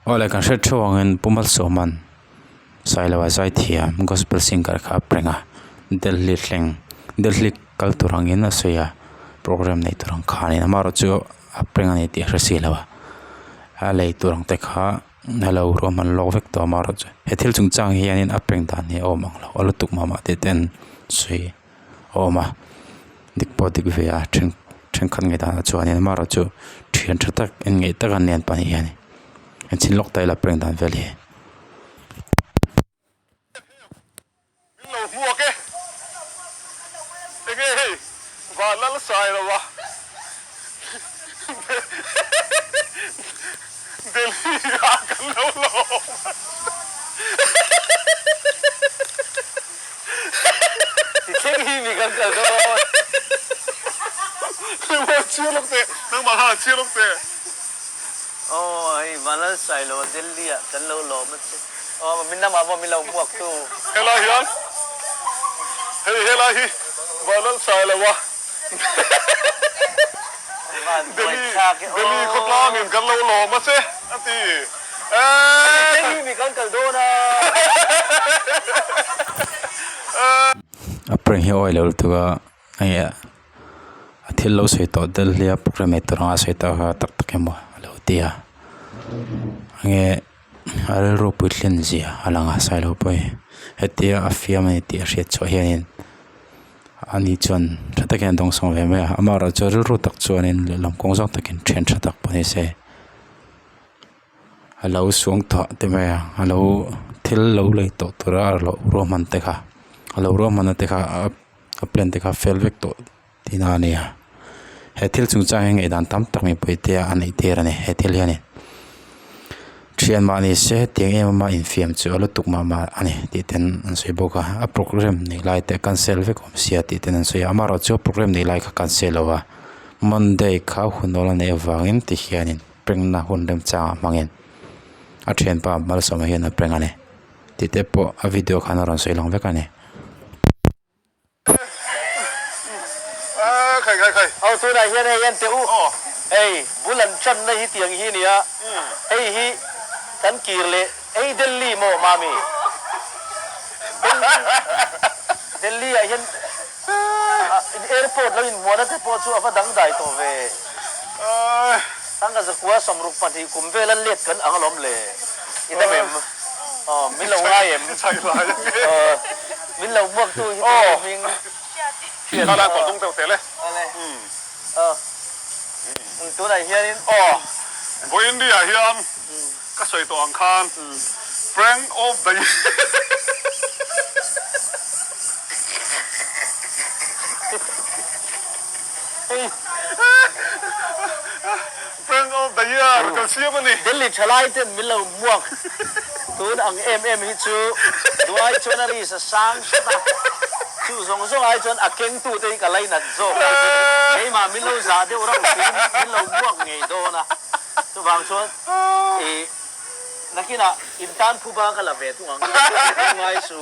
Awle kan hre theuh angin Pu Malsawma'n Sailoa zaithiam gospel singer kha a prank a Delhi thleng Delhi kal tur angin a sawi a programme nei tur ang khanin amaherawhchu a prank a ni tih a hre si lo a a lei tur ang te kha a lo ruahman lawk vek tawh amaherawhchu he thil chungchang hianin a prank dan hi a awm ang lo a lutuk mah mah tih te an sawi. a awm a dik pawh dik ve a then thenkhat ngei danah chuanin amaherawhchu thian tha tak en ngei tak an ni an pahnih hian an chhin lawk ta ila prank dan vel hi. Min lo hmuak e. Enge hei van lal sai lo a. Delhi ah kan lo lawm. Ti thleng hi mi kan kal dawn. Nangmah chiar lawk teh, nangmah khan chiar lawk teh. Aw hei Vanlal Sailo Delhi ah kan lo lawm a che. Aw min lamah pawh min lo hmuak tu. Helai hian hei helai hi Vanlal Sailo a Delhi Delhi khawtlangin kan lo lawm a che a ti. A prank hi awi lo lutuk a hei a thil lo sawi tawh Delhi a programme ei tur anga sawi tawh kha tak tak emaw a lo ti a enge a rilru puitlin zia a lang a sailo pawh hi hetia a fiam a ni tih a hriat chhuah hianin ani chuan tha takin a dawngsawng ve mai a amaherawhchu rilru tak chuanin lehlam kawng zawng takin thian tha tak pawh ni se. A lo suang tawh te mai a a lo thil lo lei tawh tura a lo ruahman te kha a lo ruahman na te kha a plan te kha fel vek tawh tihna a ni a he thil chungchang hi ngaihdan tam tak mipui te a neih tir a ni he thil hian in thian mah ni se tiang em em a infiam chu a lutuk mah mah a ni tih ten an sawi bawk a a programme nei lai te cancel vek awm sia tih ten an sawi a amaherawhchu programme nei lai kha cancel lo a monday kha hun awl a neih avangin ti hianin. Prank-na hun remchangah hmangin a thianpa Malsawma hian a prank a ni tih te pawh a video khan a rawn sawi lang vek a ni. Khai khai khai. Aw tunah hian hei en teh u. Hei bul an channa hi tiang hi nia. Hei hi kan kir leh hei Delhi maw mami? Delhi ah hian airport lo inhmuahna te pawh chu a va dangdai tawh ve. Thangka zakua 62 kum vela let kan ang alawm le. I dam em? Aw, min lo ngai em? Aw, min lo hmuak tu hi tu hming. Hriat. Aw, tunah hianin. Aw, vawiin ni ah hian ka sawi tawh ang khan prank of the year. Prank of the year kan siam a ni. Delhi thalai ten min lo hmuak tun ang em em hi chu duai chuan a ri sa sang hret a, chu zawng zawng ai chuan a keng tu te hi ka lainat zawk a, keimah min lo zah deuh rauh siin min lo hmuak ngei dawn a, chuvang chuan i nakinah in tan phuba ka la ve thung ang ngai su.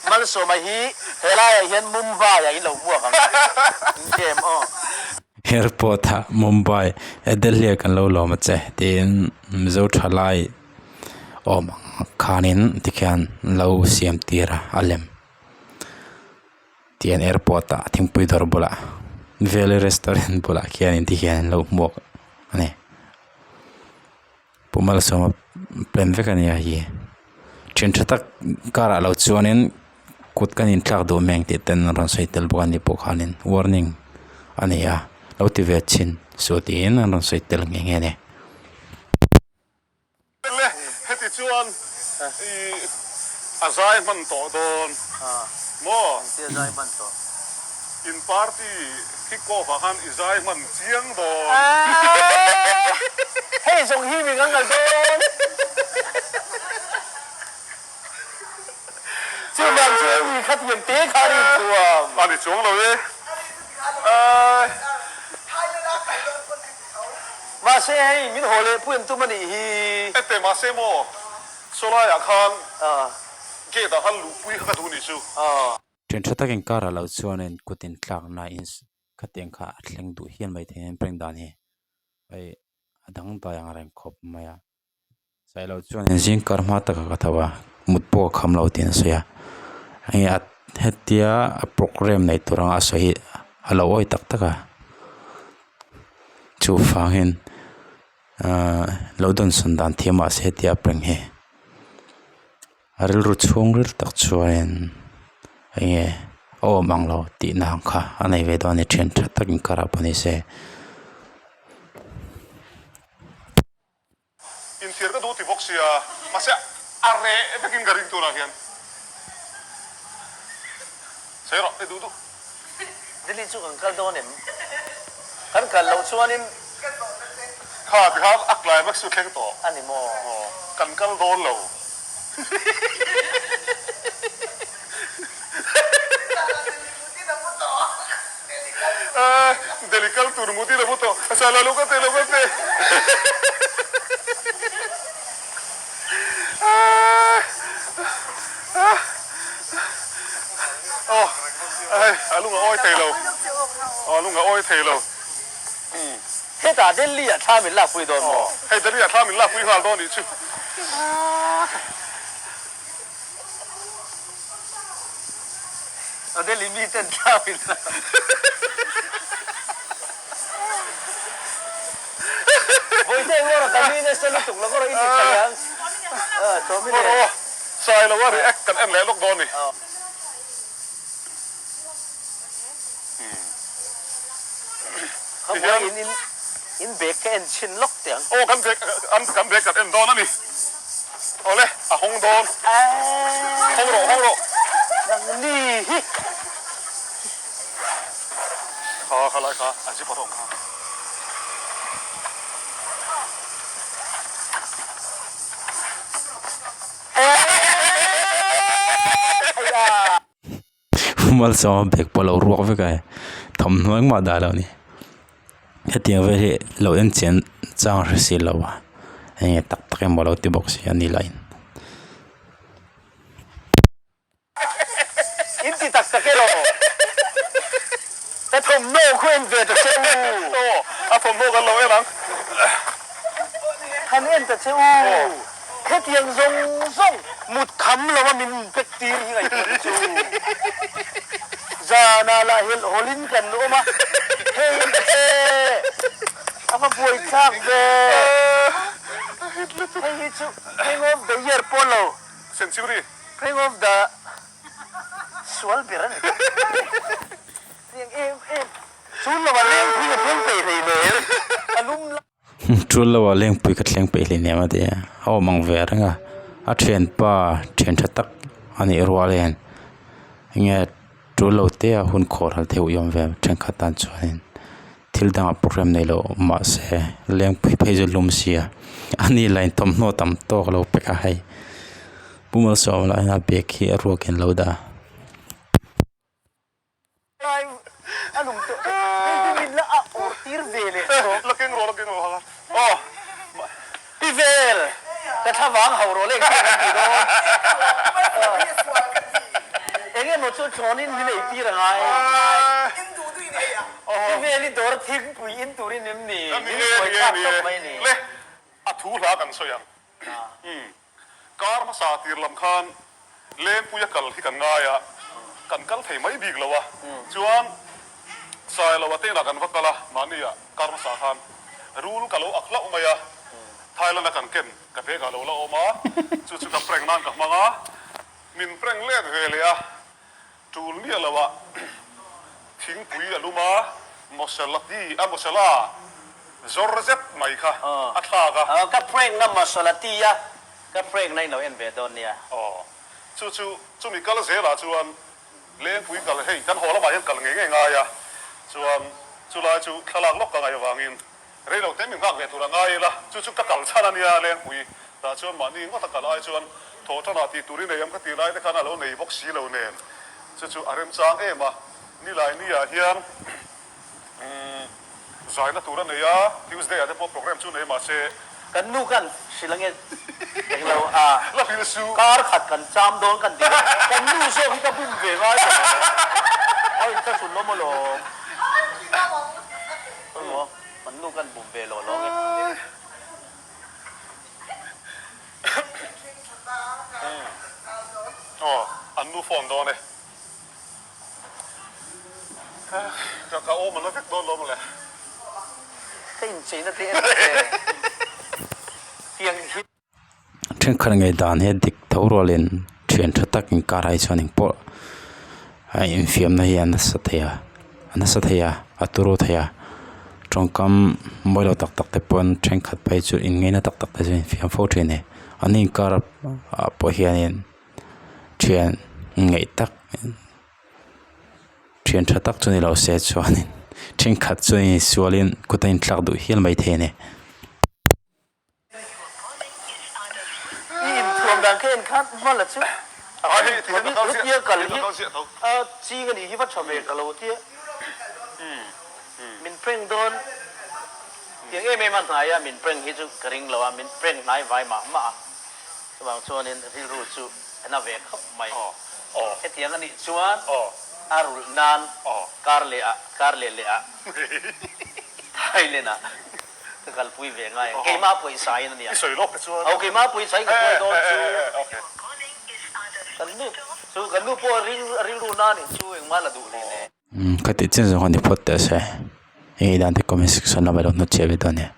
Malsawma hi helaiah hian Mumbai-ah in lo hmuak ang em aw. Airport-ah Mumbai eh Delhi-ah kan lo lawm a che tiin Mizo thalai awm ang khanin tikhian an lo siam tir a a lem tihian airport-ah thingpui dawr bulah Valley restaurant bulah khianin tikhian an lo hmuak a ni. Pu Malsawma plan vek a nia hi then tha tak karah lo chuanin kut kan inthlak duh mai ang tih ten an rawn sawi tel bawk a ni pawh khanin warning a ni a lo ti ve thin suh tiin an rawn sawi tel nghe nghe a ni. Le heti chuan i a zai hman tawh dawn maw? In party kick off ah khan i zai hman chiang dawn. Hei zawng hi mi ngang ngal dawn. Chu vang chu mi kha tiang te kha a rin chuang. A ni chuang lo e. Mahse hei min haw leh pui an tum a nih hi. Ete mahse maw sawlai ah khan gate ah khan luhpui kha ka duh nih chu. Ṭhen ṭha takin kar ah lo chuanin kut intlakna in khatiang kha a thleng duh hial mai thei a prank dan hi hei a dang dai ang reng khawp mai a. Sailo chuan zing kar hma takah ka tho a, mut pawh a kham lo tiin a sawi a, hei a hetia a programme nei tur anga a sawi hi a lo awi tak tak a, chuvangin ahh lo dawnsawn dan thiam mahse hetia a prank hi a rilru chhungril tak chuanin enge a awm ang lo tihna ang kha a nei ve dawn a ni thian tha tak inkarah pawh ni se. Inthiar ka duh ti bawk sia, mahse a reh vekin ka ring tunah hian. Sawi rawh, i duh duh. Delhi chu kan kal dawn em? Kan kal loh chuanin. Kha tikhan a climax chu thleng tawh. A ni maw? Aw, kan kal dawn lo. Delhi kal tur mutin a mu tawh. Sala lo ka te lo ka te. Aw ai a lung a awi thei lo. Aw a lung a awi thei lo. Hetah Delhi ah thla min lakpui dawn maw? Hei Delhi ah thla min lakpui nghal dawn nih chu. Delhi mi ten thla min la. Vawiite engawra ka mi nasa lutuk lo ngawrh i ti tha leh ang. Chawmi leh. Aw Sailoa react kan en leh lawk dawn ni. Kha buai in in in bag ka en chhin lawk teh ang. Aw kan bag an kan bag kan en dawn a ni. Awle a hawng dawn. Hawng rawh hawng rawh. Nang ni hi. Kha kha lai kha a zip a rawng kha. Malsawma bag pawh a lo ruak vek a thawmhnaw engmah dah loh a ni hetiang vel hi lo en chian chang hre si lo a enge tak tak emaw lo ti bawk si a ni lah in. In ti tak tak elaw ka thawmhnaw khu en ve ta che u. Aw a thawmhnaw kan lo en ang. Han en ta che u. Hetiang zawng zawng mut kham lo a min pek tir hi ngaihtuah te chu zana lah helh hawlin kan awm a, hei en ta che a va buai thlak ve, hei hi chu King of the year pawh lo, Century King of the sual ber a ni ta, hetiang em em chu lo a leng pui a thleng peih hleinem a lum la. Tul lo ah lengpui ka thleng peih hleinem a ti a, a awm ang ve reng a, a thianpa thian tha tak a nih rual hian enge tul lo te a hun khawh ral theuh i awm ve thenkhat tan chuanin thil dangah program nei loh mahse lengpui phei chu lum sia a ni lah in thawmhnaw tam tawk a lo pack a hei Pu Malsawma lah hian a bag hi a ruakin a lo dah a. A thu hla kan sawi ang. Kar hmasa tir lam khan Lengpuia kal hi kan ngai a, kan kal thei mai bik lo a. Chuan Sailoa te inah kan va kal a, mahnia kar hmasa khan rul ka lo ak hlauh mai a, Thailand a kan ken ka bag ah lo la awm a, chu chu ka prank nan ka hmang a, min prank let ve leh a, tul miah lo ah thingpui a lum a, Mosalati a Mosala zawr zet mai kha a thlak a. Ka prank na Mosalati a Ka prank na in lo en ve dawn nia. Aw. Chu chu chumi kal zelah chuan Lengpui kal hei kan haw lamah hian kal ngei ngei ngai a, chuan chulai chu thlalak lawk ka ngaih avangin rei lo te min nghak ve tur a ngai ila, chu chu ka kal chhan a nia Lengpui tah chuan mahni ngawt a kal ai chuan thaw tanah tih tur i nei am ka tih lai te khan a lo nei bawk si lo nen chu chu a remchang em a, nilai ni ah hian umm zaina tur a nei a, Tuesday ah te pawh program chu nei mahse. Kan nu khan hrilh ange englo a La hrilh suh. Kar khat kan cham dawn kan ti a, kan nu zawk hi ka bum ve ngai ta lo. A in thla chhun lawm alawm. Kan nu khan bum ve lo alawm e. An nu phone dawn e. Ka ka awm ala vek dawn lo mawle. Ka incheina te en ve tiang hi. Thenkhat ngei dan hi a dik tho rualin thian tha tak inkar ah hi chuan engpawh a infiamna hi a nasa thei a a nasa thei a a turu thei a tawngkam mawi lo tak tak te pawn thenkhat phei chu inngeina tak tak te chu infiam fo thin a ni an inkar ah pawh hianin thian ngaih tak thian tha tak chu ni lo se chuanin thenkhat chu insualin kut a inthlak duh hial maithei a ni. I inthuam dan kha en khan hma la chu a kan inthuam hi hetia kal hi a ching a nih hi va tha ve ka lo tia min prank dawn tiang em em a hnai a min prank hi chu ka ring lo a min prank hnai vai mah mah a chuvang chuanin rilru chu a na ve khawp mai hetiang a nih chuan a rulh nan kar leh ah kar leh leh ah Thailand ah Ka kalpui ve ngai ang. Keimah pawisa in a nia. I sawi lawk te chuan. Aw keimah pawisa in ka hruai dawn chu. Kan nu chu kan nu pawh a rilru na nih chu engmah la duh hlei ne. Ka tih chin zawng a ni phawt teh se. Eng dan te comment section lamah i lo hnawt chhiah ve dawn nia.